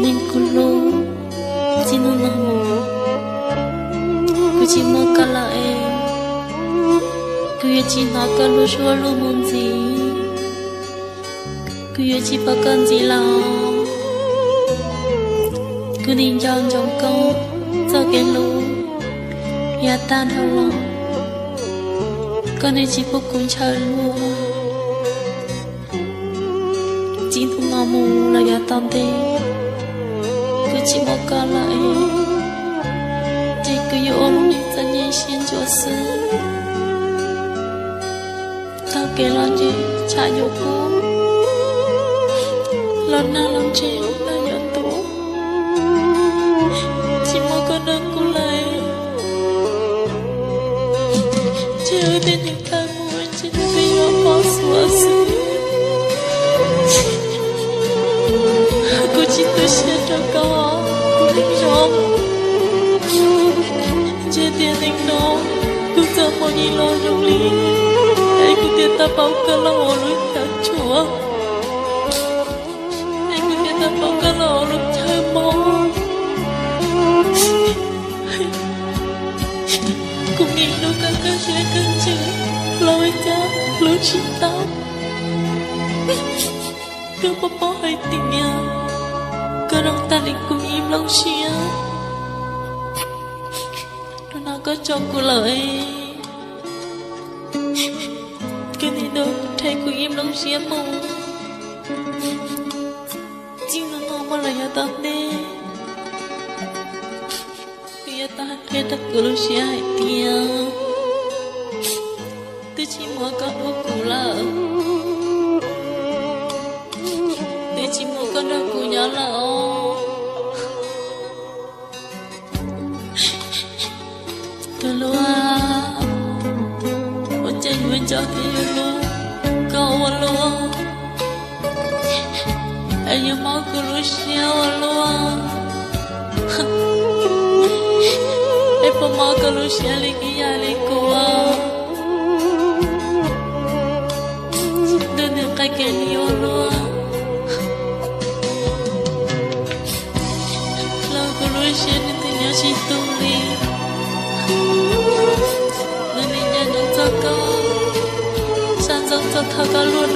Neeg kuv hlub, txij hnub no mus kuv tsis muaj koj lawm es kuv yuav tsis hnov koj lub suab lub moo ntxiv. Kuv yuav tsis pom koj ntxiv lawm. Kuv nim nco ntsoov koj txoj kev hlub yav tag dhau los, koj nim tsis pub kuv ntshaw luag. Txij hnub no mus los yav tom ntej, kuv tsis muaj koj lawm, ces kuv yuav ua lub neej txom nyem siab ntsuav xwb. Txoj kev los ntseg tsham yuav kub, los nag los ntseg nag yuav ntuj. Tsis muaj koj nrog kuv lawm, ntshe wb tej neeg tawg mus ntshe nws twb yuav pom xuav xwb. Kuv tsis tu siab rau koj, kuv neej zoo. Ntshe tiam neej no kuv txoj hmoov yeej los zoo li, es kuv thiaj tau pom koj los ua lub chaw tshuaj, es kuv thiaj tau pom koj los ua lub chaw mob. Kuv nim hlub koj kawg siab kawg ntsws los ua cas hlub tsis tau. Koj puas paub hais tias koj zoo tag li kuv ib nplooj siab. Hnub no koj tso kuv lawm, koj nim rhe kuv ib nplooj siab mus. Txij hnub no mus los yav tom ntej, kuv yuav tau hais qhia rau kuv lub siab hais tias twb tsis muaj koj hlub kuv lawm, twb tsis muaj koj nrog kuv nyob lawm os. Tus hlub, ua cas yuav nco thiab yuav hlub koj ua luaj, es yuav mob kuv lub siab ua luaj, es puas mob koj lub siab li ib yam li kuv? Ntuj nws qaij kev li ua luaj, los kuv lub siab nws twb nyob tsis tu li. Nws nim nco ntsoov txog koj, xav ntsoov txog thaum koj luaj